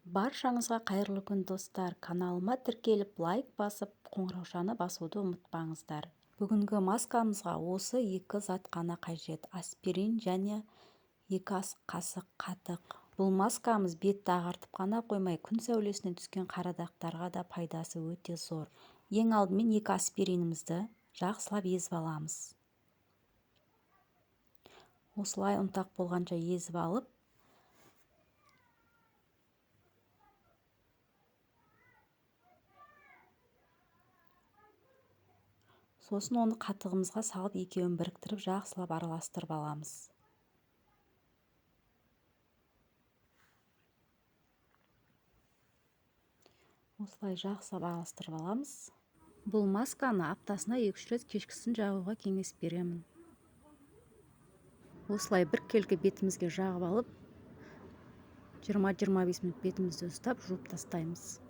Баршаңызға қайырлы күн, достар! Каналыма тіркеліп, лайк басып, қоңыраушаны басуды ұмытпаңыздар. Бүгінгі маскамызға осы екі зат қана қажет: аспирин және 2 ас қасық қатық. Бұл маскамыз бетті ағартып қана қоймай, күн сәулесінен түскен қара дақтарға да пайдасы өте зор. Ең алдымен 2 аспиринімізді жақсылап езіп аламыз. Осылай ұнтақ болғанша езіп алып, сосын оны қатығымызға салып, екеуін біріктіріп жақсылап араластырып аламыз. Осылай жақсылап араластырып аламыз. Бұл масканы аптасына 2-3 рет кешкісін жағуға кеңес беремін. Осылай бір келкі бетімізге жағып алып, 20-25 минут бетімізді ұстап, жуып тастаймыз.